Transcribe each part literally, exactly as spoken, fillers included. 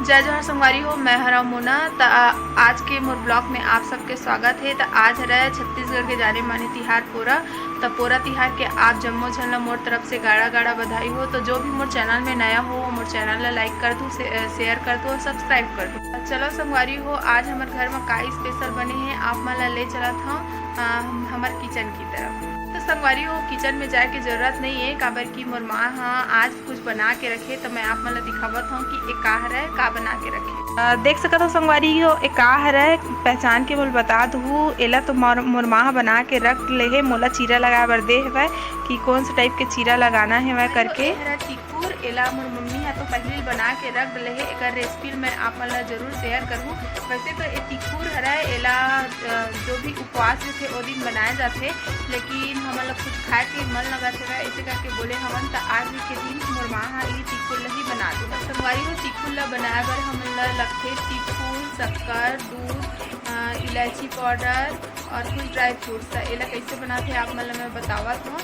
जय जोहार संगवारी हो, मैं हरव मोना। त आज के मोर ब्लॉग में आप सबके स्वागत हे। त आज हरय छत्तीसगढ़ के जाने माने तिहार पोरा। त पोरा तिहार के आप जम्मो झन ला मोर तरफ से गाड़ा गाड़ा बधाई हो। त जो भी मोर चैनल में नया हो, मोर चैनल ला लाइक कर दू, शेयर कर दू और सब्सक्राइब कर दू। त चलो संगवारी हो, आज हमर घर में का स्पेशल बने हे, आप मन ला ले चलत हव हमर किचन की तरफ। त संगवारी हो, किचन में जाए के जरूरत नहीं है, काबर कि मोर माँ ह आज कुछ बना के रखे, त मैं आप मन ला दिखावत हव कि ए का हरय, का बना के रखे। देख सकत हव संगवारी हो, ए का हरय, पहचान के मोला बता दू। एला तो मोर माँ ह बना के रख ले हे, मोला चीरा लगाए बर दे हवय कि कौन से टाइप के चीरा लगाना हवय करके। तिखुर, एला मोर मम्मी ह तो पहली बना के रख ले हे। एकर रेसिपी मैं आप मन ला जरूर शेयर करूँ। वैसे तो ए तिखुर हरय, एला जो भी उपवास रहिथे ओ दिन बनाए जाथे, लेकिन हमन ला कुछ खाए के मन लगत हवय, ऐसे करके बोले हवन, त आज के दिन मोर माँ ह ई तिखुर ला ही बना दे। संगवारी हो, तिखुर ला बनाए बर हमन ला लगथे तिखुर, शक्कर, दूध, इलायची पाउडर और कुछ ड्राई फ्रूट्स। त एला कैसे बनाथे आप मन ला मैं बतावत हूँ।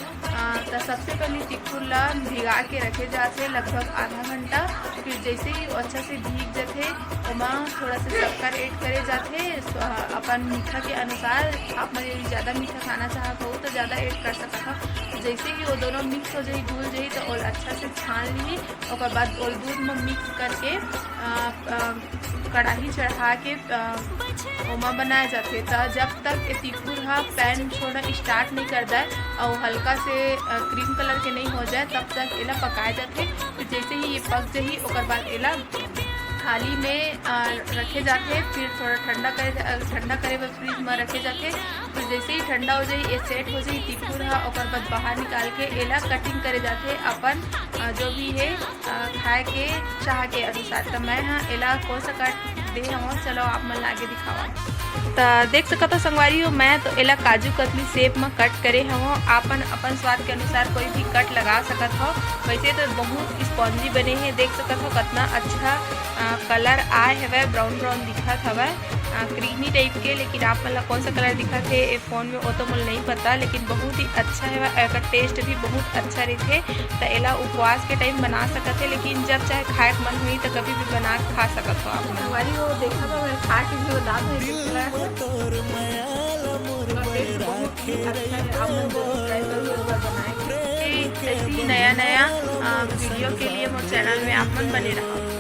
त सबसे पहले तिखुर ला भिगा के रखे जाथे लगभग आधा घंटा। फिर जैसे ही अच्छा से भीग जाथे, ओमा थोड़ा सा शक्कर ऐड करे जाथे। अपन मीठा के अनुसार आप मन यदि ज़्यादा मीठा खाना चाहत हो तो ज़्यादा ऐड कर सकत हो। जैसे ही वो दोनों मिक्स हो जाही, घुल जाही, तो ओला अच्छा से छान ली। ओकर बाद ओल दूध में मिक्स करके कढ़ाई चढ़ा के ओमा बनाए जाथे। त जब तक ए तिखुर ह पैन छोड़ना स्टार्ट नहीं कर जाए और हल्का से क्रीम कलर के नहीं हो जाए, तब तक एला पकाए जाथे। फिर जैसे ही ये पक जाही, ओकर बाद एला थाली में रखे जाथे। फिर थोड़ा ठंडा करे ठंडा करे बर फ्रिज में रखे जाथे। फिर जैसे ही ठंडा हो जाही, ये सेट हो जाही तिखुर ह, ओकर बाद बाहर निकाल के एला कटिंग करे जाथे अपन जो भी है खाए के चाह के अनुसार। त मैं ह एला कौन सा कट दे हवं, चलो आप मन ला आगे दिखावत। त देख सकत हो संगवारी हो, मैं तो एला काजू कतली शेप में कट करे हवं। आपन अपन स्वाद के अनुसार कोई भी कट लगा सकत हो। वैसे तो बहुत स्पॉन्जी बने हे, देख सकत हो कितना अच्छा कलर आए हवय, ब्राउन ब्राउन दिखत हवय, क्रीमी टाइप के। लेकिन आप मन ला कौन सा कलर दिखत हे ए फोन में, वो तो मोला नहीं पता, लेकिन बहुत ही अच्छा हवय। एकर टेस्ट भी बहुत अच्छा रहिथे। त एला उपवास के टाइम बना सकत हे, लेकिन जब चाहे खाए के मन होही त कभी भी बना के खा सकत हो आप मन। संगवारी हो, देखा तो मैं खा के भी बता दूं, कैसे लगा है। और टेस्ट बहुत ही अच्छा है, आप मन जरूर ट्राई करिए एक बार बनाए के। ऐसे ही नया नया वीडियो के लिए मोर चैनल में आप मन बने रहो।